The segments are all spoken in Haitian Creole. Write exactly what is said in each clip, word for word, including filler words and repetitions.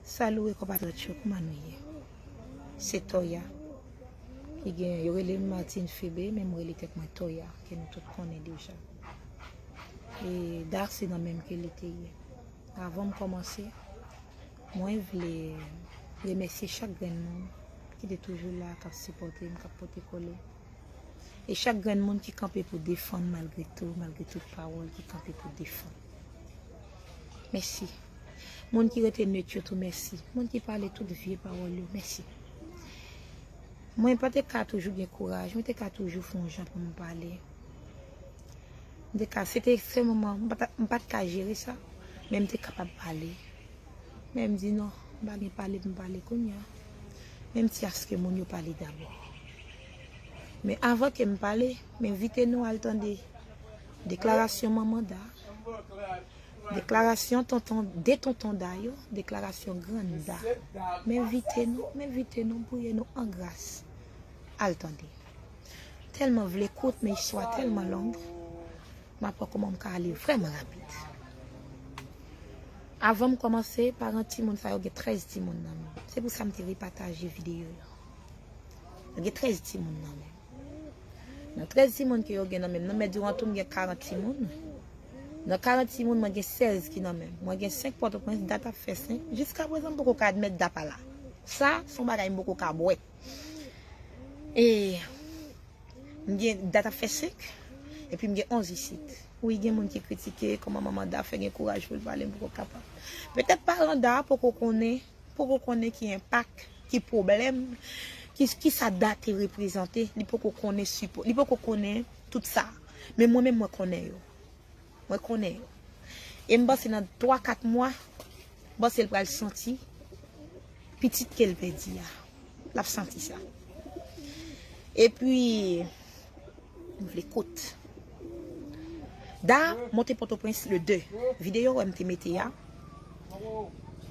Salut konpatriyòt yo, kòman nou ye? Se Toya. Ki gen, yo rele m Martine Febe, men m rele tèt mwen Toya, ke nou tout konnen deja. E Da se nan men m ke li te ye. Avan m kòmanse, mwen vle remèsye chak grenn moun ki te toujou la, k ap sipòte m, k ap pote kole. E chak grenn moun ki kanpe pou defann malgre tou, malgre tout pawòl ki kanpe pou defann. Mèsi. Moun ki rete net yo tou, mèsi. Moun ki pale tout vye pawòl yo, mèsi. Mwen pa te ka toujou gen kouraj, mwen te ka toujou fè yon jan pou m pale. M te ka, se te se moman, m pa t, m pa t ka jere sa, men m te kapab pale. Men m di non, m pa gen pale pou m pale kounye a. Men m di aske moun yo pale dabò. Men avan ke m pale, m envite nou al tande deklarasyon manman Da, deklarasyon tonton, de tonton Da yo, deklarasyon grann Da. M envite nou, m envite nou, m priye nou an gras. Al tande. Tèlman vle kout, men istwa tèlman long. M ap wè kòman m ka ale vrèman rapid. Avan m kòmanse, paran timoun sa yo gen trèz timoun nan men. Se pou sa m te repataje videyo yo. Yo gen trèz timoun nan men. Nan trèz timoun ke yo gen nan men, nan men Durantou m gen karant timoun. Nan karant timoun, mwen gen sèz ki nan men. Mwen gen senk Pòtoprens, Dat ap fè senk. Jiska prezan, m poko ka admèt Da pa la. Sa, se yon bagay m poko ka bwè. E m gen Dat ap fè senk, epi m gen onz isit. Wi, gen moun ki kritike kòman manman Da fè gen kouraj pou l pale, m poko kapab. Petèt paran Da poko konnen, poko konnen ki enpak, ki pwoblèm, ki, ki sa Da te reprezante, li poko konnen sipò, li poko konnen tout sa. Men mwen menm, mwen konnen yo. Mwen konnen yo. E m panse nan twa, kat mwa, m panse l pral santi pitit ke l pèdi a. L ap santi sa. Epi, m vle kout. Da monte Pòtoprens le de. Videyo wè m te mete a.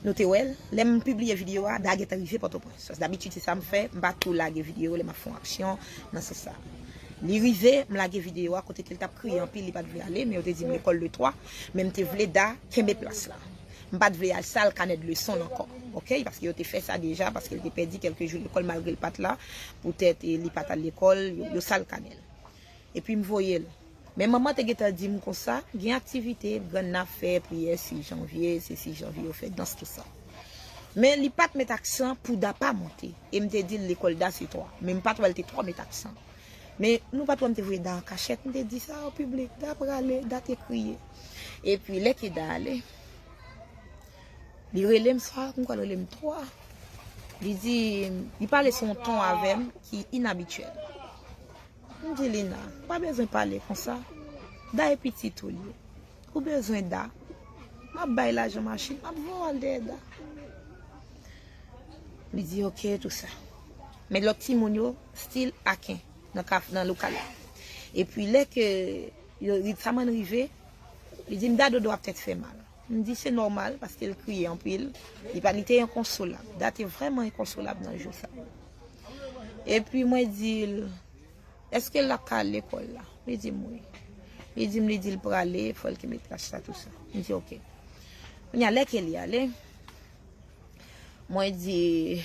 Nou te wè l. Lè m pibliye videyo a, Da gentan rive Pòtoprens. Paske dabitid se sa m fè, m pa tou lage videyo lè m ap fè yon aksyon nan sans sa. Li rive, m lage videyo a kote ke l t ap kriye anpil, li pa t vle ale, men yo te di m lekòl le twa, men m te vle Da kenbe plas la. M pa t vle al sal kanè de leson l ankò, oke? Paske yo te fè sa deja, paske l te pèdi kèlke jou lekòl malgre l pa t la, poutèt, e, li pa t al lekòl, yo, yo sal kanè l. Epi m voye l. Men manman te gentan di m konsa, gen aktivite, grann nan ap fè, priyè sis janvye, se sis janvye yo fè dans, tout sa. Men li pa t met aksan pou Da pa monte. E m te di l lekòl Da se twa. Men m pa t wè l te twò met aksan. Men nou pa t wè m te voye Da an kachèt, m te di sa o piblik, Da prale, Da te kriye. Epi lè ke Da ale, li rele m swa, m kwè l rele m twa. Li di, li pale sou yon ton avè m ki inabityèl. M di Lina, ou pa bezwen pale konsa. Da e pitit ou li ye. Ou bezwen Da. M ap bay lajan machin, m ap voye w al dèyè Da. Li di oke, tou sa. Men lòt timoun yo, still aken, nan kaf, nan lokal la. Epi lè ke yo, Ritsaman rive, li di m Da dodo ap tèt fè mal. M di se nòmal, paske l kriye anpil. Li pa, li te enkonsolab. Da te vrèman enkonsolab nan jou sa. Epi mwen di l, èske l ap ka al lekòl la? Li di m wi. Li di m, li di l prale, fò l kenbe plas la, tou sa. M di oke. Kounye a, lè ke li ale, mwen di,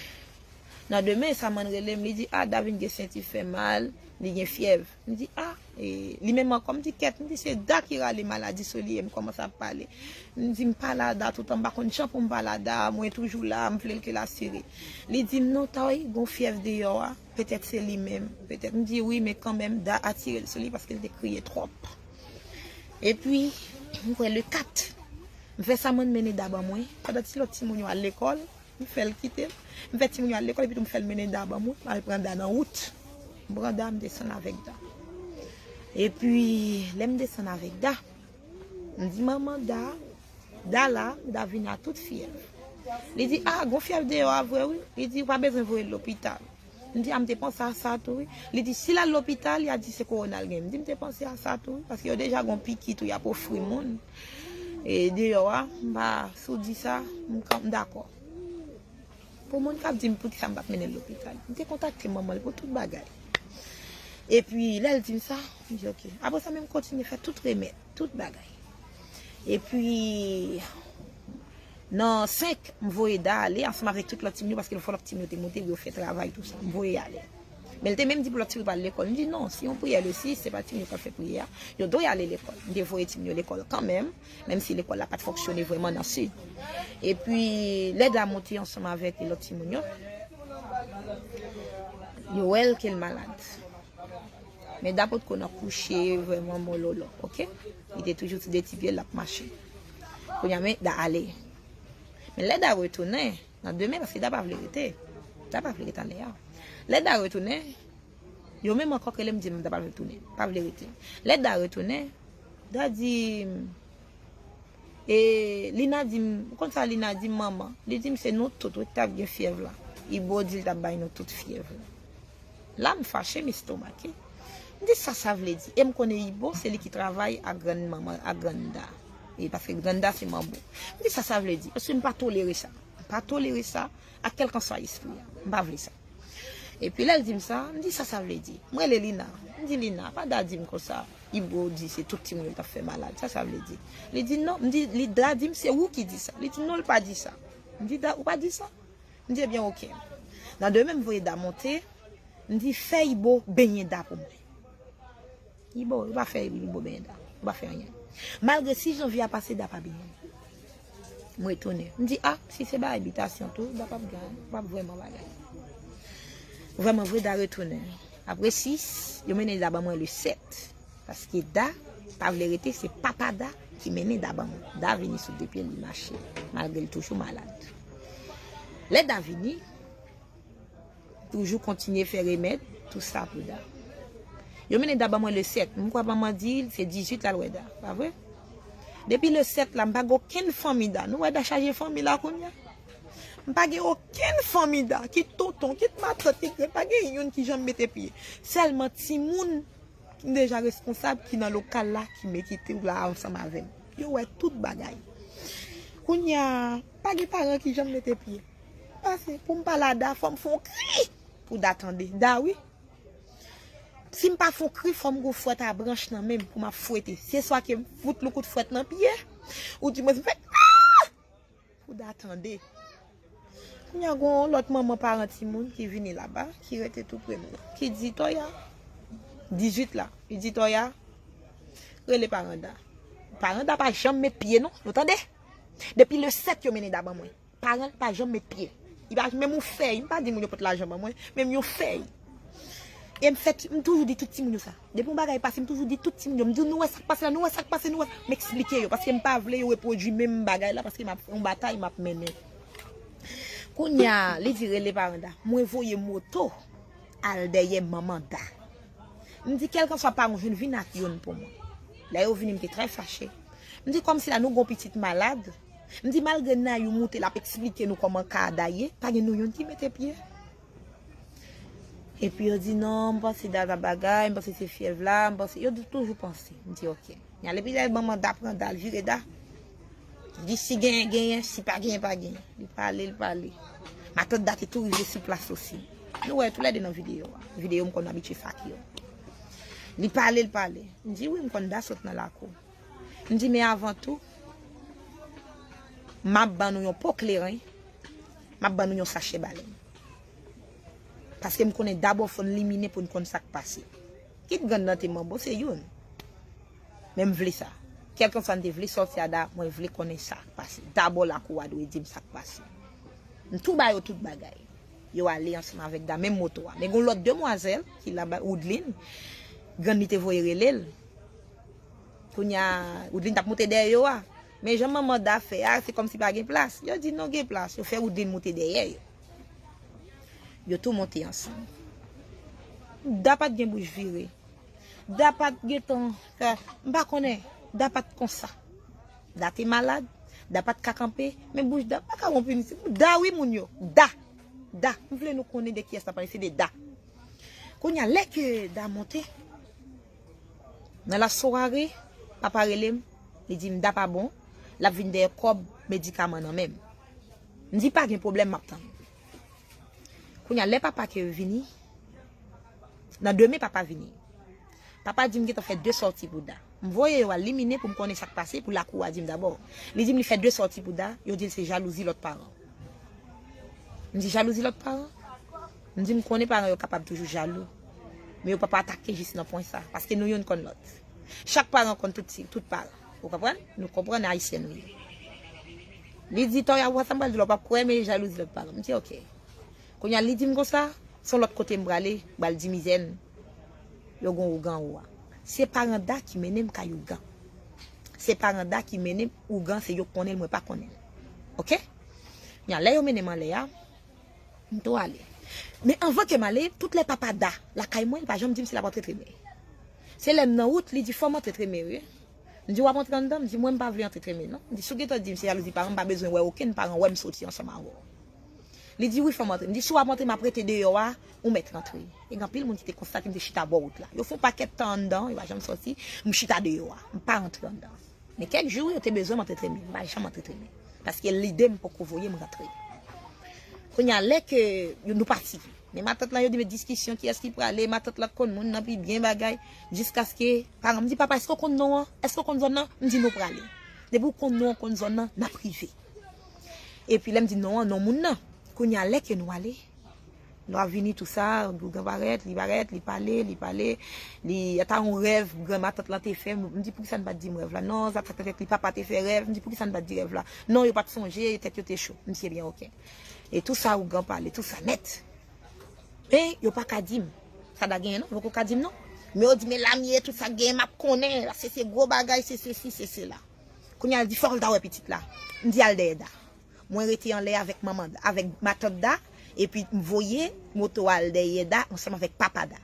nan demen, Samann rele m, li di, a, Da vin gen senti fè mal, li gen fyèv. M di, a, e, li menm ankò, m di, kèt, m di, se Da ki rale maladi sou li, e m kòmanse ap pale. M di, m pale a Da toutan, m pa konn jan pou m pale a Da, mwen toujou la, m vle l ke l asire. Li di m, non, Toy, gon fyèv deyò a, petèt se li menm, petèt. M di, wi, men kanmenm, Da atire l sou li paske l te kriye twòp. Epi, m kwè le kat, m fè Samann mennen Da ban mwen, pandan ti lòt timoun yo al lekòl, m fè l kite l. M fè timoun yo al lekòl, epi tou m fè l mennen Da ban mwen, m al pran Da nan wout. M pran Da, m desann avèk Da. Epi, lè m desann avèk Da, m di manman Da, Da la, Da vin a tout fyèv. Li di, a, gon fyèv deyò a vre wi. Li di, ou pa bezwen voye l lopital. M di, a, m te panse a sa tou wi. Li di, si l al lopital, y a di se kowona l gen. M di, m te panse a sa tou wi, paske yo deja gon piki tou y ap ofri moun. E deyò a, m pa, si w di sa, m, m dakò. Pou moun k ap di m poukisa m pa t mennen l lopital. M te kontakte manman l pou tout bagay. Epi, lè l di m sa, m di, oke. Apre sa, men m kontinye fè tout remèd, tout bagay. Epi, Nan senk, m voye Da ale ansanm avèk tout lòt timoun yo, paske fò lòt timoun yo te monte pou yo fè travay, tou sa. M voye ale. Men l te menm di pou lòt timoun yo pa al lekòl. M di non, se yon priyè le sis, se pa timoun yo k ap fè priyè a. Yo dwe ale lekòl. M te voye timoun yo lekòl kanmenm, menm si lekòl la pa t fonksyone vrèman nan sid. Epi, lè Da monte ansanm avèk lòt timoun yo, yo wè l ke l malad. Men Da potko nan kouche vrèman mololo, oke? Li te toujou sou de ti pye l, l ap mache. Kounye a, men Da ale. Men lè Da retounen, nan demen, paske Da pa vle rete. Da pa vle rete anlè a. Lè Da retounen, yo menm ankò k rele m di m Da pa vle tounen, pa vle rete. Lè Da retounen, Da di m, e Lina di m, ou konn sa Lina di m, manman? Li di m se nou tout wi k t ap gen fyèv la. Ibo di l t ap bay nou tout fyèv la. La, m fache, m estomake. M di sa sa vle di. E m konnen Ibo, se li ki travay ak grann manman, ak grann Da. E paske grann Da se manbo. M di sa sa vle di. Paske m pa tolere sa. M pa tolere sa ak kèlkanswa espri a. M pa vle sa. Epi lè l di m sa, m di sa sa vle di. M rele Lina. M di Lina, pa Da di m konsa. Ibo di se tout timoun yo t ap fè malad. Sa sa vle di. Li di non. M di, li Da di m se ou ki di sa. Li di non, l pa di sa. M di Da, ou pa di sa? M di, ebyen, oke. Nan demen, m voye Da monte, m di, fè Ibo benyen Da pou mwen. Ibo, ou pa fè Ibo benyen Da. Ou pa fè anyen. Malgre sis janvye a pase, Da pa benyen. M retounen. M di, a, si se bagay bitasyon tou, Da p ap gen, p ap vrèman bagay. Vrèman vre, Da retounen. Apre sis, yo mennen Da ban mwen le sèt. Paske Da pa vle rete, se papa Da ki mennen Da ban mwen. Da vini sou de pye l, li mache, malgre l toujou malad. Lè Da vini, toujou kontinye fè remèd, tou sa pou Da. Yo mennen Da ban mwen le sèt. M kwè manman di l se dizuit l al wè Da, pa vre? Depi le sèt la, m pa gen okenn fanmi Da. Nou wè Da chaje fanmi la kounye a? M pa gen okenn fanmi Da, kit tonton, kit matant, kit grann, pa gen youn ki janm mete pye. Sèlman timoun m deja reskonsab ki nan lokal la ki mete tou la ansanm avè m. Yo wè tout bagay. Kounye a, pa gen paran ki janm mete pye. Pase, pou m pale a Da, fò m fè yon kri pou Da tande. Da wi. Si m pa fè yon kri, fò m gon fwèt a branch nan men m pou m ap fwete. Se swa ke m fout l yon kout fwèt nan pye, ou di mwen m fè, ah! Pou Da tande. Kounye a gon lòt manman paran timoun ki vini laba, ki rete tou pre m nan, ki di Toya, dizuit la, li di Toya, rele paran Da. Paran Da pa janm met pye non, nou tande? Depi le sèt yo mennen Da ban mwen. Paran l pa janm met pye. Li pa menm yon fèy, m pa di moun yo pot lajan ban mwen, menm yon fèy. E m fè, m toujou di tout timoun yo sa. Depi yon bagay pase, m toujou di tout timoun yo. M di, nou wè sa k pase la, nou wè sa k pase, nou wè. M eksplike yo, paske m pa vle yo repwodui menm bagay la, paske m ap fè yon batay, m ap mennen. Kounye a, li di rele paran Da. Mwen voye moto al dèyè manman Da. M di, kèlkanswa paran w jwenn, vin ak youn pou mwen. Lè yo vini, m te trè fache. M di, kòmsi la nou gon pitit malad. M di, malgre Nayou moute, l ap eksplike nou kòman ka a Da ye, pa gen nou youn ki mete pye. Epi yo di non, m panse Da t ap bagay, m panse se fyèv la, m panse, yo di toujou panse. M di oke. Nyan epi lè manman Da pran Da, l vire Da. Li di si genyen, genyen, si pa genyen, pa genyen. Li pale, li pale. Matant Da te tou rive sou plas osi. Nou wè toulède nan videyo a. Videyo m konn abitye fake yo. Li pale, li pale. M di wi, m konn Da sot nan lakou. M di men avan tou, m ap ban nou yon po kleren, m ap ban nou yon sachè balen. Paske m konnen Da bò fò n limine pou n konn sa k pase. Kit grann nan te manbo, se youn. Men m vle sa. Kèlkanswa n te vle sòti a Da, mwen vle konnen sa k pase. Da bò lakou a dwe di m sa k pase. M tou ba yo tout bagay. Yo ale ansanm avèk Da, menm moto a. Men gon lòt demwazèl ki laba, Woodline, grann li te voye rele l. Kounye a, Woodline t ap moute dèyè yo a. Men jan manman Da fè a, se kòmsi pa gen plas. Yo di non, gen plas. Yo fè Woodline moute dèyè yo. Yo tou monte ansanm. Da pa t gen bouch vire. Da pa t gentan fè, m pa konnen. Da pa t konsa. Da te malad. Da pa t ka kanpe. Men bouch Da pa ka wonp inisye. Da wi moun yo. Da. Da. M vle nou konnen de kiyès n ap pale. Se de Da. Kounye a, lè ke Da monte, nan lasware, papa rele m, li di m Da pa bon, l ap vin dèyè kòb medikaman nan men m. M di pa gen pwoblèm, m ap tann. Kounye a, lè papa ke vini, nan demen papa vini. Papa di m gentan fè de sòti pou Da. M voye yo al liminen pou m konnen sa k pase, pou lakou a di m dabò. Li di m li fè de sòti pou Da, yo di l se jalouzi lòt paran. M di jalouzi lòt paran? M di m konnen paran yo kapab toujou jalou. Men yo p ap atake jis nan pwen sa, paske nou youn konn lòt. Chak paran konn tout, tout paran. Ou konprann? Nou konprann ayisyen nou ye. Li di, Toya, ou wè sa m pral di w la, w p ap kwè, men jalouzi lòt paran. M di, oke. Kounye a, li di m konsa, se yon lòt kote m prale, m pral di mizè n, yo gon ougan ou a. Se paran Da ki mennen m kay ougan. Se paran Da ki mennen m ougan, se yo k konnen l, mwen pa konnen l. Oke? Kounye a, lè yo mennen m anlè a, m tou ale. Men anvan ke m ale, tout lè papa Da lakay mwen, li pa janm di m si l ap antre tremen. Se lè m nan wout, li di, fò m antre tremen, wi. M di, w ap antre anndan? M di, mwen, m pa vle antre tremen, non. M di, si w gentan di m se jalouzi paran, m pa bezwen wè okenn paran wè m soti ansanm avè w. Li di, wi, fò m antre. M di, si w ap antre, m ap rete deyò a, ou mèt rantre. E gen anpil moun ki te konstate m te chita bò wout la. Yo fè yon pakèt tan anndan, yo pa janm sòti, m chita deyò a. M pa rantre anndan. Men kèk jou, yo te bezwen m antre tremen. M pa janm antre tremen. Paske lide m poko voye m rantre. Kounye a, lè ke yo, nou pati. Men matant lan, yo di, men diskisyon, kiyès ki prale, matant lan konn moun nan pi byen bagay, jiskaske, paran m di, papa, èske w konn non an? Èske w konn zòn nan? M di, nou prale. Depi w konn non an, konn zòn nan, n ap rive. Epi lè m di non an, non moun nan. Kounye a, lè ke nou ale, lè w ap vini, tou sa, ougan parèt, li parèt, li pale, li pale, li, ata yon rèv granmatant lan te fè, m di, poukisa n pa t di m rèv la? Non, sa fè tèt li, papa te fè rèv, m di, poukisa n pa t di rèv la? Non, yo pa t sonje, tèt yo te cho. M di, ebyen, oke. E tou sa, ougan pale, tou sa nèt. Men, yo pa ka di m. Sa Da genyen, non, yo poko ka di m, non. Men yo di, men Lamie, tout sa k genyen, m ap konnen, paske se gwo bagay, se sesi, se sela. Kounye a, l di, fòk l ta wè pitit la. M di, al dèyè Da. Mwen rete anlè avèk manman, avèk matant Da, epi m voye moto a al dèyè Da ansanm avèk papa Da.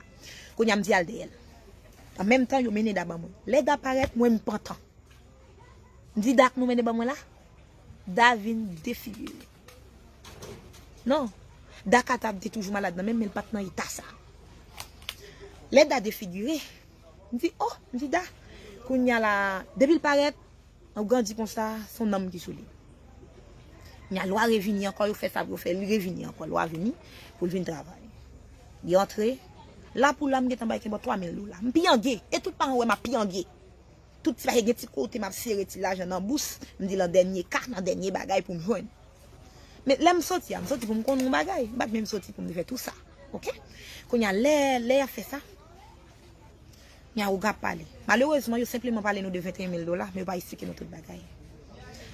Kounye a m di al dèyè l. An menm tan, yo mennen Da ban mwen. Lè Da parèt, mwen m pantan. M di Da k nou mennen ban mwen la? Da vin defigire. Non. Da ka ta te toujou malad nan men m, men l pa t nan eta sa. Lè Da defigire, m di, oh, m di Da. Kounye a la, depi l parèt, Ougan di konsa, se yon nanm ki sou li. Nya lwa revini ankò, yo fè sa pou yo fè, li revini ankò, lwa vini pou l vin travay. Li antre, la pou la m gentan bay kenbò twa mil dola. M pyange, e tout paran wè m ap pyange. Tout ti bagay gen ti kote m ap sere ti lajan nan bous, m di nan dènye ka, nan dènye bagay pou m jwenn. Men lè m soti a, m soti pou m konn yon bagay, m pa t menm soti pou m te fè tou sa. Oke? Kounye a, lè, lè y ap fè sa, Nya ougan ap pale. Malerezman, yo senpleman pale nou de venteyen mil dola, men yo pa esplike nou tout bagay.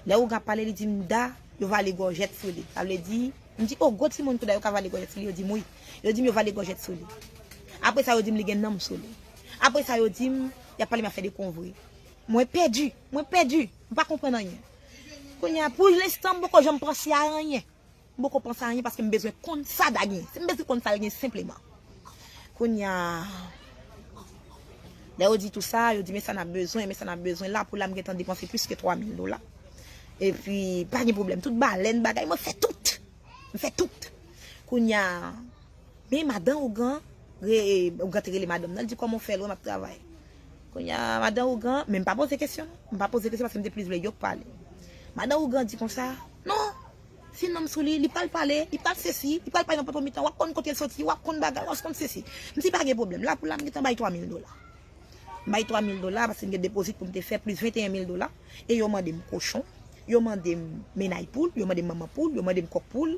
Lè ougan ap pale, li di m, Da, yo vale gòjèt sou li. Sa vle di, m di, oh, gwo timoun tou Da, yo ka vale gòjèt sou li, yo di m wi. Yo di m yo vale gòjèt sou li. Apre sa, yo di m li gen nanm sou li. Apre sa, yo di m, y ap pale m ap fè de konvre. Mwen pèdi, mwen pèdi, m pa konprann anyen. Kounye a, pou lenstan, m poko janm panse a anyen. M poko panse a anyen paske m bezwen konn sa Da gen. Se m bezwen konn sa l gen senpleman. Kounye a, lè yo di tou sa, yo di, men sa n ap bezwen, men sa n ap bezwen. La pou la, m gentan depanse plis ke twa mil dola. Epi, pa gen pwoblèm. Tout balèn, bagay, mwen fè tout. M fè tout. Kounye a, men madan ougan, re, ougan te rele madanm nan, li di, kòman w fè l wè m ap travay? Kounye a, madan ougan, men m pa poze kesyon, non. M pa poze kesyon paske m te plis vle yo k pale. Madan ougan di konsa, non, si nanm sou li, li pral pale, li pral sesi, li pral pale nan poto mitan, w ap konn kote l soti, w ap konn bagay, w ap konn sesi. M di pa gen pwoblèm, la pou la m gentan bay twa mil dola. M bay twa mil dola paske m gen depozit pou m te fè plis venteyen mil dola, e yo mande m kochon, yo mande m mennay poul, yo mande m manman poul, yo mande m kòk poul.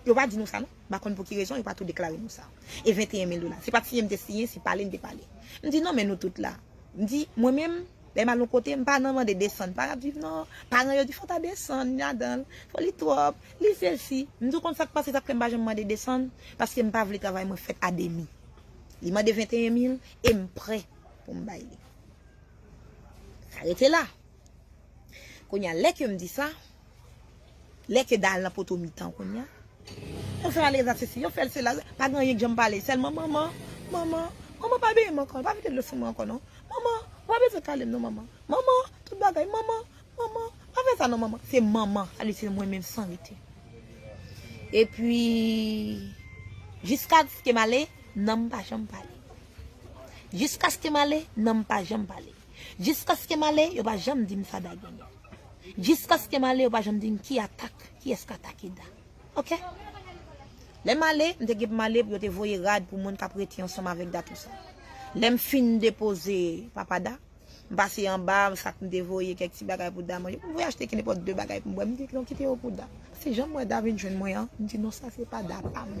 Yo pa di nou sa non, m pa konn pou ki rezon yo pa tou deklare nou sa. E venteyen mil dola, se pa t siyen m te siyen, se pale n te pale. M di non, men nou tout la. M di, mwen menm, lè m al yon kote, m pa nan mande desann. Pa ap viv non. Paran yo di, fò w ta desann ladan l. Fò li twòp. Li sesi. M di, w konn sa k pase, sa k fè m pa janm mande desann? Paske m pa vle travay mwen fèt a demi. Li mande venteyen mil e m prè pou m bay li. Sa rete la. Kounye a, lè ke m di sa, lè ke Da al nan poto mitan kounye a, yo fè l ale egzèsisi, yo fè l sela, pa gen anyen k janm pale, sèlman manman, manman, manman pa benyen m ankò, pa vide dlo sou mwen ankò non. Manman, ou pa bezwen kale m non manman. Manman, tout bagay, manman, manman, pa fè sa non manman. Se manman, sa vle di se mwen menm san rete. Epi, jiskaske m ale, nanm pa janm pale. Jiskaske m ale, nanm pa janm pale. Jiskaske m ale, yo pa janm di m sa Da genyen. Jiskaske m ale, yo pa janm di m ki atak, kiyès k atake Da. Oke? Lè m ale, m te gen pou m ale pou yo te voye rad pou moun k ap rete ansanm avèk Da tou sa. Lè m fin depoze papa Da, M pase anba, sak m te voye, kèk ti bagay pou Da manje. M voye achte ki nenpòt de bagay pou m bwè. M di, "Non, kite yo pou Da." Se jan m wè Da vin jwenn mwen an, m di, "Non, sa se pa Da pa m."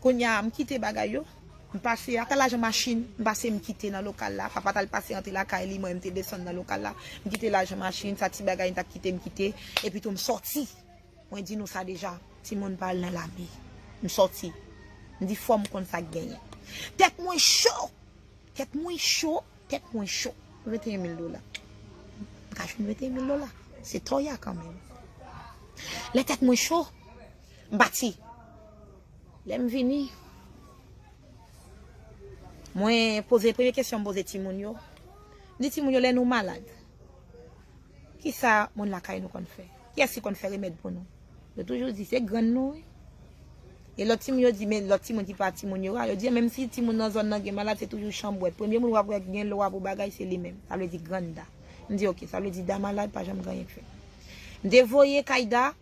Kounye a, m kite bagay yo. M pase, ata lajan machin, m pase, m kite nan lokal la. Papa t al pase antre lakay li, mwen, m te desann nan lokal la. M kite lajan machin, sa ti bagay, m t ap kite, m kite. Epi tou, m sòti. Mwen di nou sa deja, timoun pa al nan lame. M sòti. M di, "Fò m konn sa k genyen." Tèt mwen cho! Tèt mwen cho, tèt mwen cho. Venteyen mil dola. M ka jwenn venteyen mil dola. Se toya kanmenm. Lè tèt mwen cho, m pati. Lè m vini, mwen poze, premye kesyon m poze timoun yo. M di timoun yo, "Lè nou malad, kisa moun lakay nou konn fè? Kiyès ki konn fè remèd pou nou?" Yo toujou di, "Se grann nou, wi." E lòt timoun yo di, men lòt timoun ki pa timoun yo a, yo di, "Menm si timoun nan zòn nan gen malad, se toujou chanbwèt. Premye moun w ap wè gen lwa pou bagay, se li menm. Sa vle di grann Da." M di, "Oke, sa vle di Da malad, pa janm gen anyen k fèt." M te voye kay Da,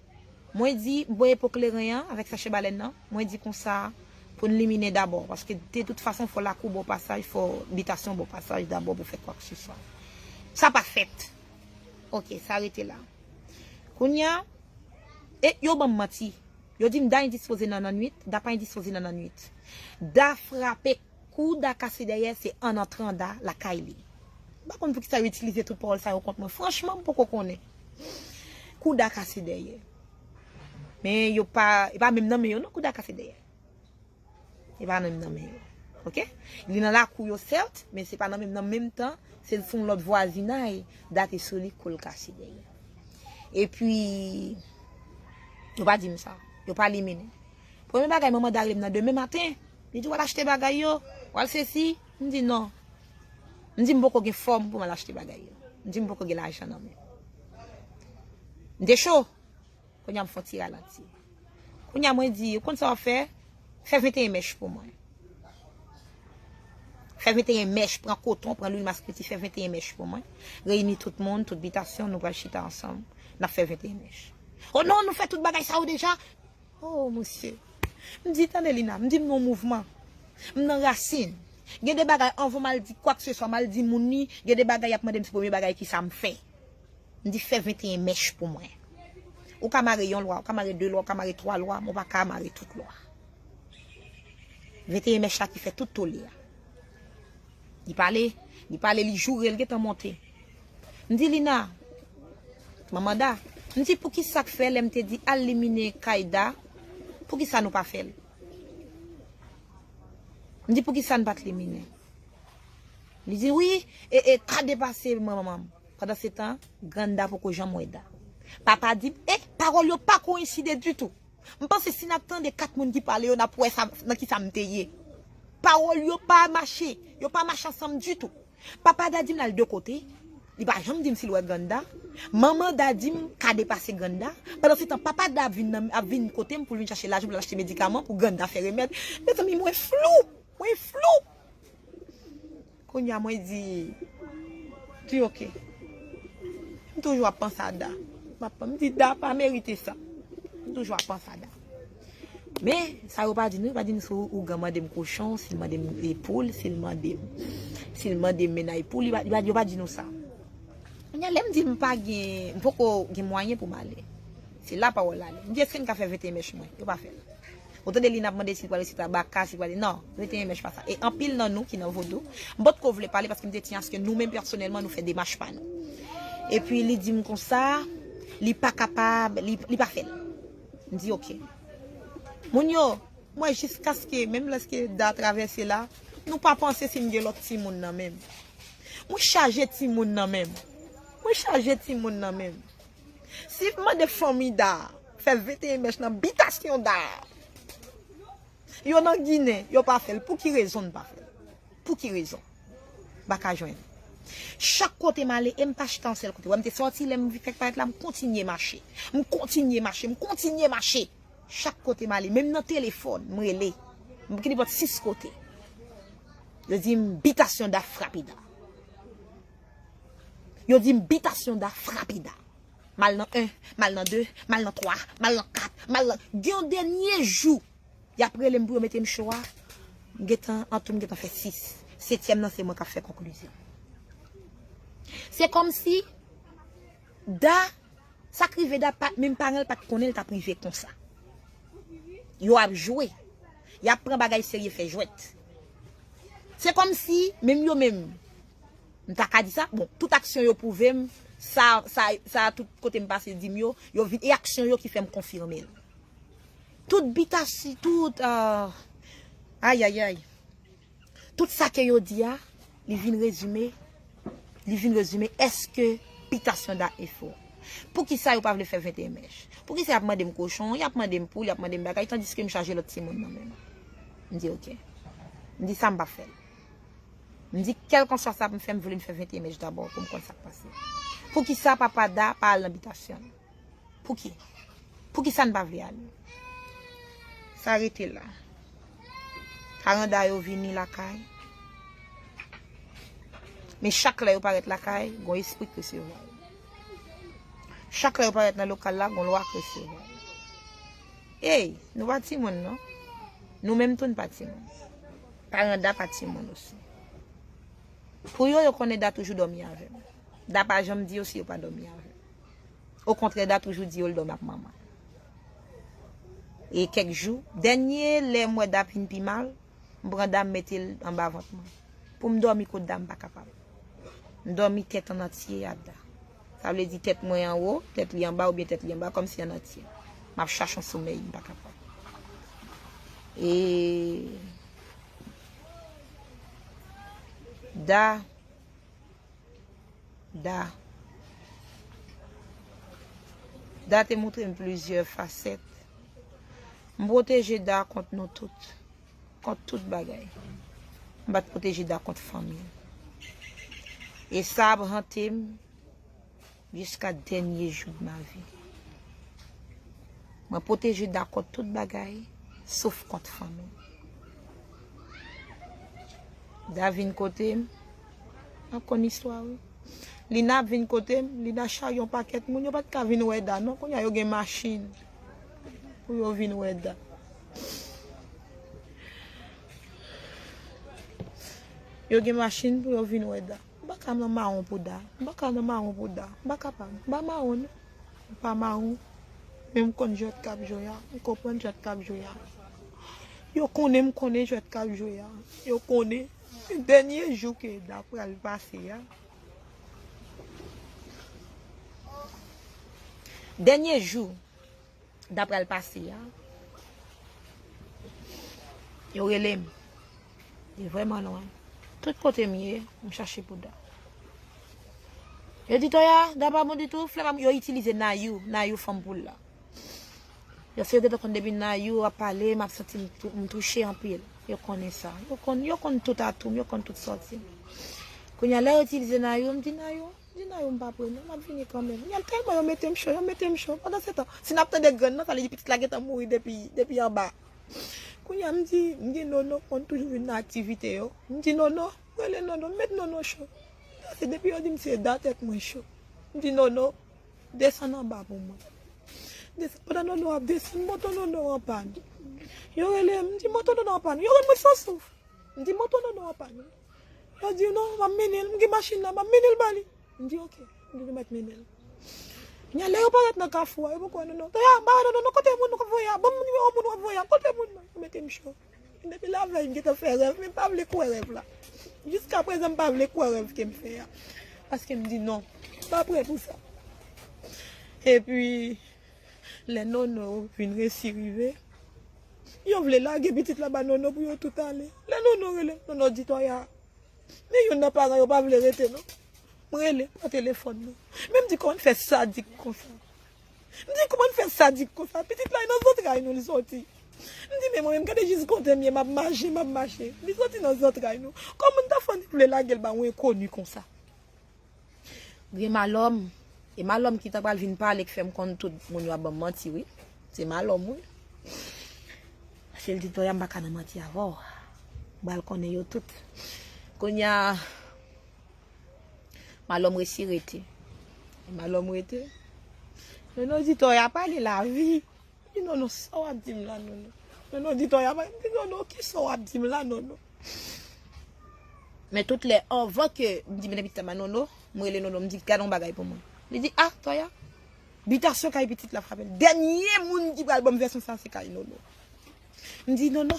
mwen di, m voye po kleren an avèk sachè balèn nan, mwen di konsa, pou n liminen dabò, paske de tout fason, fò lakou ba w pasaj, fò bitasyon ba w pasaj dabò pou fè kwakeseswa. Sa pa fèt. Oke, sa rete la. Kounye a, e yo ban m manti. Yo di m Da endispoze nan lannwit, Da pa endispoze nan lannwit. Da frape, kou Da kase dèyè, se an antran Da lakay li. M pa konn poukisa yo itilize tout pawòl sa yo kont mwen. Franchman, m poko konnen. Kou Da kase dèyè. Men yo pa, e pa menm nan men yo non, kou Da kase dèyè. E pa nan menm nan men yo. Oke? Li nan lakou yo, sèt, men se pa nan menm, nan menm tan, se sou yon lòt vwazinay, Da te sou li, kou l kase dèyè. Epi, yo pa di m sa. Yo pa liminen. Premye bagay, manman Da rele m nan demen maten. Li di, "W al achte bagay yo, w al sesi." M di, "Non." M di, "M poko gen fòm pou m al achte bagay yo." M di, "M poko gen lajan nan men m." M te cho. Kounye a m fè yon ti ralanti. Kounye a mwen di, "Ou konn sa w ap fè? Fè venteyen mèch pou mwen. Fè venteyen mèch, pran koton, pran lwil maskriti, fè venteyen mèch pou mwen. Reyini tout moun, tout bitasyon, nou pral chita ansanm. N ap fè venteyen mèch." "O non, nou fè tout bagay sa yo deja." O, mesye. M di, "Tande, Lina, m di m nan mouvman. M nan rasin. Gen de bagay, anvan m al di kwakeseswa, m al di moun li, gen de bagay y ap mande m, se premye bagay ki sa m fè." M di, "Fè venteyen mèch pou mwen. Ou ka mare yon lwa, ou ka mare de lwa, ou ka mare twa lwa, men ou pa ka mare tout lwa. Venteyen mèch la ki fè tout tole a." Li pale, li pale, li joure, li gentan monte. M di, "Lina, manman Da," m di, "Poukisa k fè lè m te di al liminen kay Da, poukisa nou pa fè l?" M di, "Poukisa n pa t liminen?" Li di, "Wi, e, e, ka depase manman m." Pandan se tan, grann Da poko janm wè Da. Papa di m, e, pawòl yo pa koyenside ditou. M panse si n ap tande kat moun ki pale yo, n ap wè sa, nan ki sa m te ye. Pawòl yo pa mache, yo pa mache ansanm ditou. Papa Da di m l al de kote, li pa janm di m si l wè grann Da. Manman Da di m ka depase grann Da. Pandan se tan, papa Da ap vin, nan, ap vin kote m pou l vin chache lajan pou l al achte medikaman pou grann Da fè remèd. Mezanmi, mwen flou, mwen flou. Kounye a mwen di, di oke. M toujou ap panse a Da. M ap, m di Da pa merite sa. M toujou ap panse a Da. Men, sa yo pa di nou, yo pa di nou si ougan mande m kochon, si l mande m, e, poul, si l mande m, si l mande m mennaj poul, yo pa, yo pa, yo pa di nou sa. Kounye a, lè m di m pa gen, m poko gen mwayen pou m ale. Se la pawòl la ale. M di, èske n ka fè venteyen mèch mwen? Yo pa fè l. Ou tande li n ap mande si l pral resi tabaka, si l pral, non, venteyen mèch pa sa. E anpil nan nou ki nan vodou, m potko vle pale paske m te tiyan aske nou menm pèsonèlman nou fè demach pa nou. Epi li di m konsa, li pa kapab, li, li pa fè l. M di oke. Moun yo, m wè jiskaske menm lèske Da travèse la, nou pa panse si m gen lòt timoun nan men m. Mwen chaje timoun nan men m. Mwen chaje timoun nan men m. Si m mande fanmi Da fè venteyen mèch nan bitasyon Da, yo nan Ginen, yo pa fè l. Pou ki rezon n pa fè l? Pou ki rezon? M pa ka jwenn. Chak kote m ale, e m pa chita yon sèl kote. Wè, m te sòti, lè m fèk parèt la, m kontinye mache. M kontinye mache, m kontinye mache. Chak kote m ale, menm nan telefòn, m rele. M ki nenpòt sis kote. Yo di m bitasyon Da frape Da. Yo di m bitasyon Da frape Da. M al nan en, m al nan de, m al nan twa, m al nan kat, m al nan, gen yon dènye jou, y ap rele m pou yo mete m cho a. M gentan, antou m gentan fè sis. Setyèm nan, se mwen k ap fè konklizyon. Se kòmsi Da, sa k rive Da, pa, menm paran l pa t konnen l t ap rive konsa. Yo ap jwe. Y ap pran bagay serye fè jwèt. Se kòmsi, menm yo menm, m ta ka di sa, bon, tout aksyon yo pwouve m, sa, sa, sa, tout kote m pase di m yo, yo vin, e aksyon yo ki fè m konfime l. Tout bitasi, tout, ah, ayayay. Tout sa ke yo di a, li vin rezime, li vin rezime èske bitasyon Da e fo. Poukisa yo pa vle fè venteyen mèch? Poukisa y ap mande m kochon, y ap mande m poul, y ap mande m bagay, tandiske m chaje lòt timoun nan men m? M di oke. M di sa m p ap fè l. M di kèlkanswa sa pou m fè, m vle m fè venteyen mèch dabò pou m konn sa k pase. Poukisa papa Da pa al nan bitasyon l? Pouki? Poukisa n pa vle ale? Sa rete la. Paran Da yo vini lakay. Men chak lè yo parèt lakay, gon espri k resevwa yo. Chak lè yo parèt nan lokal la, gon lwa k resevwa yo. Ey, nou pa timoun non. Nou menm tou n pa timoun. Paran Da pa timoun osi. Pou yo, yo konnen Da toujou dòmi avè m. Da pa janm di yo si yo pa dòmi avè l. Okontrè, Da toujou di yo l dòmi ak manman l. E kèk jou, dènye lè m wè Da vin pi mal, m pran Da m mete l anba vant mwen. Pou m dòmi kot Da m pa kapab. M dòmi tèt an antye a Da. Sa vle di tèt mwen anwo, tèt li anba oubyen tèt li anba, kòmsi an antye. M ap chache yon somèy, m pa kapab. E Da Da. Da te montre m plizyè fasèt. M pwoteje Da kont nou tout. Kont tout bagay. M pa t pwoteje Da kont fanmi l. E sa ap hante m jiska dènye jou de ma vie. Mwen pwoteje Da kont tout bagay, sof kont fanmi. Da vin kote m, m ap konn istwa wi. Lina ap vin kote m, Lina charye yon pakèt moun, yo pa t ka vin wè Da non, kounye a yo gen machin pou yo vin wè Da. Yo gen machin pou yo vin wè Da. M pa ka nan mawon pou Da. M pa ka nan mawon pou Da. M pa kapab. M pa mawon non. M pa mawon. Men m konn jwèt k ap jwe a. M konprann jwèt k ap jwe a. Yo konnen m konnen jwèt k ap jwe a. Yo konnen. Dènye jou ke Da pral pase a. Dènye jou Da pral pase a. Yo rele m. Li vrèman lwen. Tout kote m ye, m chache pou Da. Yo di Toya, Da pa bon ditou, flè pa bon, yo itilize Nayou, Nayou fanm poul la. Yo se yo gentan konn depi Nayou ap pale, m ap santi m tou-, m touche anpil. Yo konnen sa. Yo konn, yo konn tout atou m, yo konn tout sòti m. Kounye a, lè yo itilize Nayou, m di Nayou, m di Nayou m pa pre non, m ap vini kanmenm. Kounye a, tèlman yo mete m cho, yo mete m cho. Pandan se tan, si n ap tande grenn nan, sa vle di pitit la gentan mouri depi, depi anba. Kounye a, m di, m di Nono konn toujou vin nan aktivite yo. M di Nono, rele Nono, m met Nono cho. Se depi yo di m se Da tèt mwen cho. M di Nono, desann anba pou mwen. Desann, pandan Nono ap desann, moto Nono anpàn. Yo rele m, m di moto Nono anpàn. Yo rann mwen san souf. M di moto Nono anpàn. Yo di non, m ap mennen l, m gen machin nan, m ap mennen l ba li. M di oke, m di nou mèt mennen l. Kounye a, lè yo parèt nan kafou a, yo poko wè Nono. Toya, m pa wè Nono non, kote moun w ap voye a? Ban m nimewo moun w ap voye a, kote moun nan? Yo mete m cho. Depi lavèy, m gentan fè rèv, men m pa vle kwè rèv la. Jiska prezan, m pa vle kwè rèv ke m fè a. Paske m di non, m pa prè pou sa. Epi, lè Nono vin resi rive, yo vle lage pitit la ba Nono pou yo tout ale. Lè Nono rele, Nono di Toya, men youn nan paran yo pa vle rete non. M rele, pran telefòn nan. Men m di kòman n fè sadik konsa. M di kòman n fè sadik konsa. Pitit la e nan zantray nou li soti. M di men mwen menm gade jis kote m ye, m ap mache, m ap mache. Li soti nan zantray nou. Kòman n ta fè n vle lage l ba yon enkoni konsa? Gen malòm. E malòm ki ta pral vin pale k fè m konn tout moun yo ap ban m manti wi. Se malòm wi. Paske l di Toya m pa ka nan manti avè w. M pral konnen yo tout. Kounye a, malòm resi rete. E malòm rete. Nono di Toya pa gen lavi. M di Nono, sa w ap di m la Nono? Nono di Toya pa, m di Nono, kisa w ap di m la Nono? Men tout lè, anvan ke m di mennen pitit la ba Nono, M rele Nono, m di, "Gade yon bagay pou mwen." Li di, "Ah, Toya." Bitasyon kay pitit la frape l. Dènye moun ki pral ban m vèsyon sa, se kay Nono. M di, "Nono,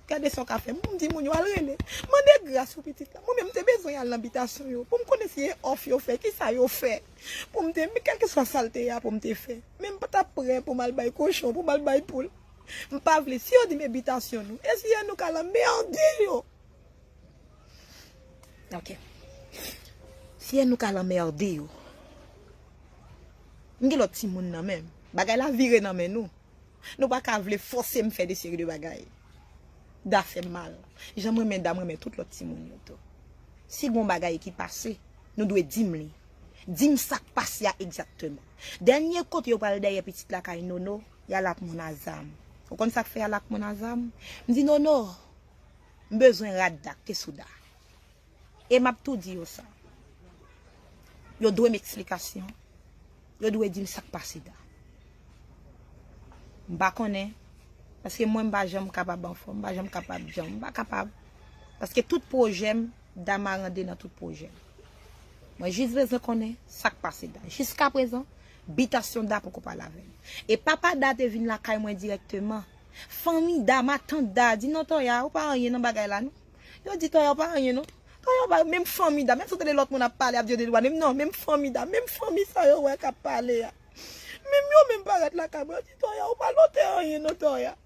gade sa w ka fè." M di, "Moun yo al rele. Mande gras pou pitit la." Mwen menm, m te bezwen al nan bitasyon yo pou m konnen si e òf yo fè, ki sa yo fè. Pou m te, men kèlkeswa sa l te ye a, pou m te fè. Men m pa t ap prè pou m al bay kochon, pou m al bay poul. M pa vle. Si yo di m ebitasyon nou, e si e nou k al anmède yo? Ok. Si e nou k al anmède yo. M gen lòt timoun nan men m. Bagay la vire nan men nou. Nou pa ka vle fòse m fè de seri de bagay. Da fè m mal. Jan m renmen Da, m renmen tout lòt timoun yo tou. Si gon bagay ki pase, nou dwe di m li. Di m sa k pase a egzakteman. Dènye kote yo pral dèyè pitit la kay Nono, y al ak moun a zam. Ou konn sa k fè y al ak moun a zam? M di, "Nono, m bezwen rad Da k te sou Da." E m ap tou di yo sa. Yo dwe m eksplikasyon. Yo dwe di m sa k pase Da. M pa konnen. Paske mwen, m pa janm kapab anfòm. M pa janm kapab janm. M pa kapab. Paske tout pwojè m, Da marande nan tout pwojè m. Mwen jis bezwen konnen sa k pase Da. Jiskaprezan, bitasyon Da poko pale avè m. E papa Da te vin lakay mwen dirèkteman. Fanmi Da, matant Da, di, "Non, Toya, ou pa anyen nan bagay la, non." Yo di, "Toya, ou pa anyen, non." Toya, ou pa, menm fanmi Da, menm si w tande lòt moun ap pale, ap di yo de dwa, menm non, menm fanmi Da, menm fanmi sa yo wè k ap pale a. Menm yo menm parèt lakay mwen, yo di, "Toya, ou pa lote anyen, non, Toya."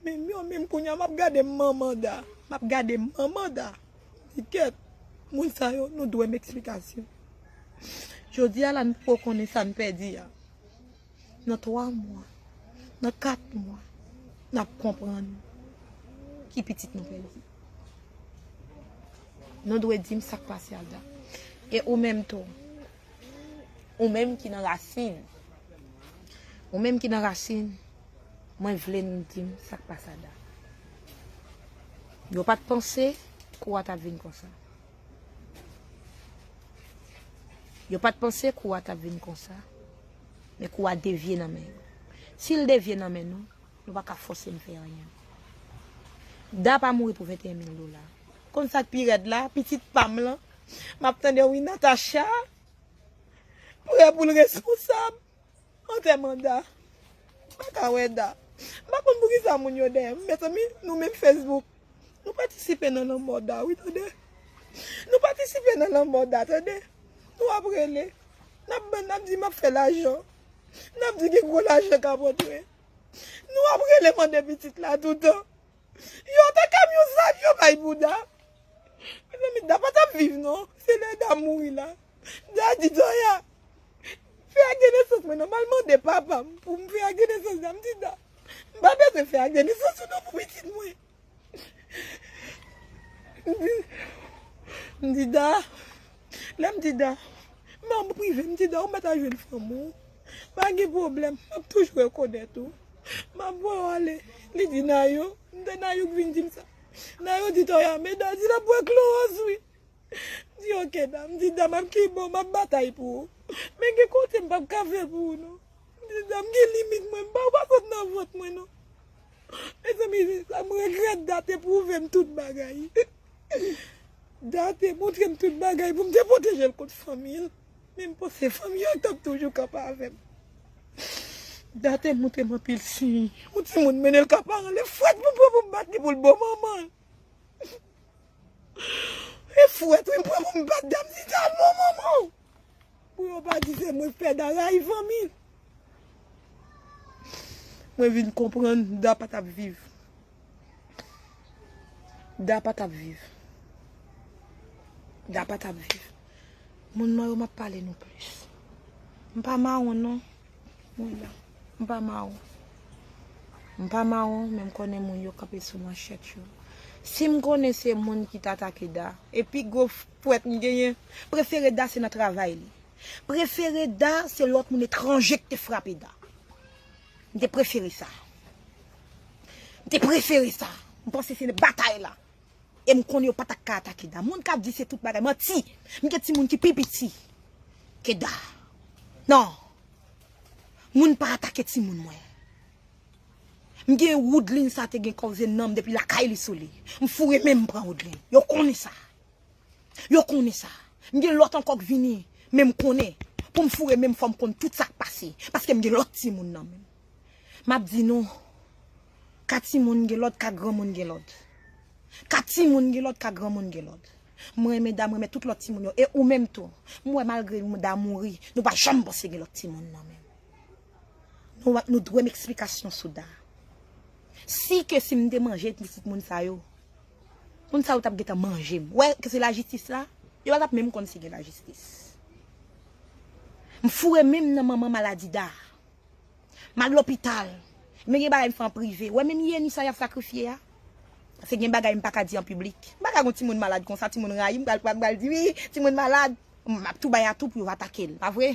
Menm yo menm kounye a, m ap gade manman Da, m ap gade manman Da. Di, "Kèt, moun sa yo, nou dwe m eksplikasyon." Jodi a la, n poko konnen sa n pèdi a. Nan twa mwa, nan kat mwa, n ap konprann ki pitit nou pèdi. Nou dwe di m sa k pase a Da. E ou menm tou, ou menm ki nan rasin, ou menm ki nan rasin, mwen vle nou di m sa k pase a Da. Yo pa t panse kou a t ap vin konsa. Yo pa t panse kou a t ap vin konsa, men kou a devye nan men yo. Si l devye nan men nou, nou pa ka fòse m fè anyen. Da pa mouri pou venteyen mil dola. Konn sa k pi rèd la, pitit pa m lan, m ap tande wi Natacha, prè pou l responsab. Antèman Da. M pa ka wè Da. M pa konn poukisa moun yo dèyè m. Mezanmi, nou menm Facebook. Nou patisipe nan lanmò Da, wi, tande. Nou patisipe nan lanmò Da, tande. Nou ap rele. N ap bann, n ap di m ap fè lajan. N ap di gen gwo lajan k ap rantre. Nou ap rele mande pitit la toutan. Yo te kamyon zam yo bay pou Da. Mezanmi, Da pa t ap viv non. Se lè Da mouri la. Da di Toya, fè ak de nesans mwen non, m al mande papa m pou m fè ak de nesans Da. M di Da, m pa bezwen fè ak de nesans ou non pou pitit mwen. M di, m di Da, lè m di Da, m an prive, m di Da, ou mèt al jwenn fanm ou. Pa gen pwoblèm, m ap toujou rekonèt ou. M ap voye w ale. Li di Nayou, m te Nayou k vin di m sa. Nayou di Toya, men Da di l ap bwè klowòz wi. M di oke Da, m di Da m ap ki bon, m ap batay pou ou. Men gen kote m p ap ka fè pou ou non. M di Da m gen limit mwen, m pa w pa sot nan vant mwen non. Mezanmi, sa m regrèt Da te pwouve m tout bagay. Da te montre m tout bagay pou m te pwoteje l kont fanmi l. Men m panse fanmi an t ap toujou kanpe avè m. Da te montre m anpil siy. Yon timoun mennen l ka paran l, e fwèt pou m pran pou m bat li pou l bon manman l. E fwèt wi m pran pou m bat Da, m di Da l bon manman w. Pou yo pa di se mwen k fè Da rayi fanmi l. Mwen vin konprann Da pa t ap viv. Da pa t ap viv. Da pa t ap viv. Moun mwen yo m ap pale nou plis. M pa mawon non. Mwen la. M pa mawon. M pa mawon, men m konnen moun yo kanpe sou manchèt yo. Si m konnen se moun ki t atake Da, e pi gwo fwèt m genyen, prefere Da se nan travay li. Prefere Da se lòt moun etranje ki te frape Da. M te prefere sa. M te prefere sa. M panse se batay la. E m konnen yo pa t ap ka atake Da. Moun k ap di se tout bagay, manti. M gen timoun ki pi piti ke Da. Non. Moun pa atake timoun mwen. M gen Woodline sa te gen koze nanm depi lakay li sou li. M foure men m pran Woodline. Yo konnen sa. Yo konnen sa. M gen lòt ankò k vini, men m konnen. Pou m foure men m, fò m konn tout sa k pase. Paske m gen lòt timoun nan men m. M ap di nou, ka timoun gen lòd, ka granmoun gen lòd. Ka timoun gen lòd, ka granmoun gen lòd. Mwen renmen Da, mwen renmen tout lòt timoun yo. E ou menm tou. M wè malgre Da mouri, nou pa janm panse gen lòt timoun nan men m. Nou, nou dwe m eksplikasyon sou Da. Si ke si m te manje pitit moun sa yo, moun sa yo t ap gentan manje m. Wè ke se lajistis la, yo pa t ap menm konn si gen lajistis. M foure men m nan manman maladi Da. M al lopital. Men gen bagay m fè an prive. Wè menm Yeni sa y ap sakrifye a. Se gen bagay m pa ka di an piblik. M pa ka gon timoun malad konsa, timoun rayi m, pral pral pral di wi, timoun malad. M ap tou bay atou pou yo atake l, pa vre?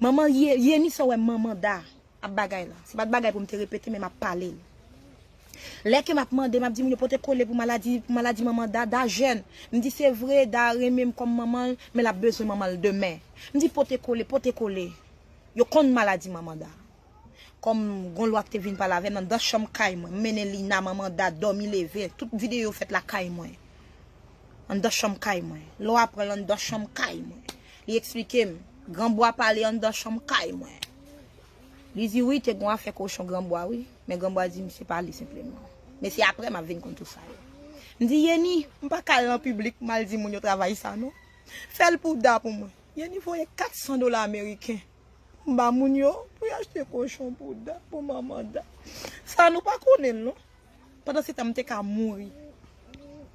Manman Ye- Yeni sa wè manman Da ap bagay la. Se pa t bagay pou m te repete, men m ap pale l. Lè ke m ap mande, m ap di moun yo pote kole pou maladi, pou maladi manman Da, Da jèn. M di se vre, Da renmen m kòm manman l, men l ap bezwen manman l demen. M di pote kole, pote kole. Yo konn maladi manman Da. Kòm gon lwa ki te vin pale avè m anndan chanm kay mwen, m mennen Lina, manman Da, dòmi leve, tout videyo fèt lakay mwen. Anndan chanm kay mwen. Lwa pran l anndan chanm kay mwen. Li eksplike m, granbwa pale anndan chanm kay mwen. Li di wi, te gon afè kochon granbwa wi, men granbwa di m se pa li senpleman. Men se apre m ap vin konn tou sa yo. M di Yeni, m pa ka al nan piblik m al di moun yo travay sa non. Fè l pou Da pou mwen. Yeni voye kat san dola ameriken. M ba moun yo pou y achte kochon pou Da, pou manman Da. Sa nou pa konnen l non. Pandan se tan m te ka mouri.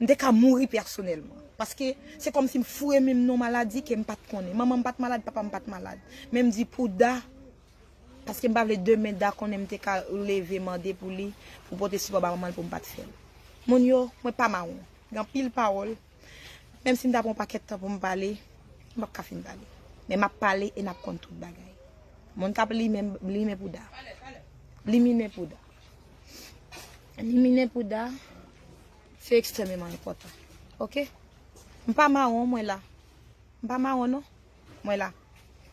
M te ka mouri pèsonèlman. Paske se kòmsi m foure men m nan maladi ke m pa t konnen. Manman m pa t malad, papa m pa t malad. Men m di pou Da, paske m pa vle demen Da konnen m te ka leve mande pou li, pou pote sipò ba manman l pou m pa t fè l. Moun yo, mwen pa mawon. Gen anpil pawòl. Menm si m ta pran yon pakèt tan pou m pale, m p ap ka fin pale. Men m ap pale e n ap konn tout bagay. Moun k ap limen, limen pou Da. Liminen pou Da. Liminen pou Da, se ekstrèmeman enpòtan. Oke? M pa mawon, mwen la. M pa mawon, non. Mwen la.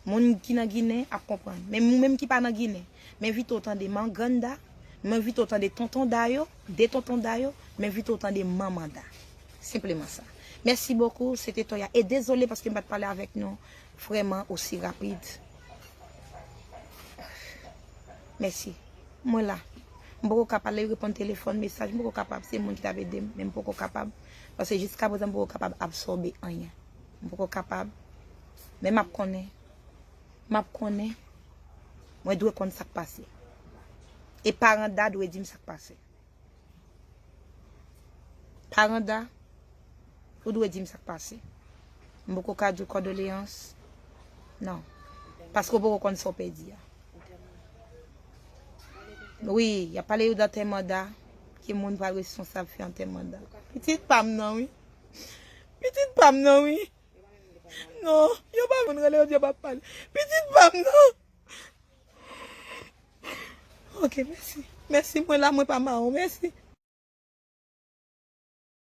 Moun ki nan Ginen ap konprann. Men moun menm ki pa nan Ginen, m envite w tande manman Da, m envite w tande tonton Da yo, de tonton Da yo, m envite w tande manman Da. Senpleman sa. Mèsi bokou, se te Toya. E dezole paske m pa t pale avèk nou vrèman osi rapid. Mèsi. Mwen la. M poko ka pale, reponn telefòn, mesaj, m poko kapab. Se moun ki t ap ede m, men m poko kapab. Paske jiska prezan, m poko kapab absòbe anyen. M poko kapab. Men m ap konnen. M ap konnen. Mwen dwe konn sa k pase. E paran Da dwe di m sa k pase. Paran Da, ou dwe di m sa k pase. M poko ka di w kondoleyans. Non. Paske w poko konn sa w pèdi a. Wi, y ap pale yo d antèman Da, ki moun pral responsab fè antèman Da. Pitit pa m nan, wi. Pitit pa m nan, wi. Non, yo pa konn rele yo di yo p ap pale. Pitit pa m nan. Ok, mèsi. Mèsi, mwen la, mwen pa mawon, mèsi.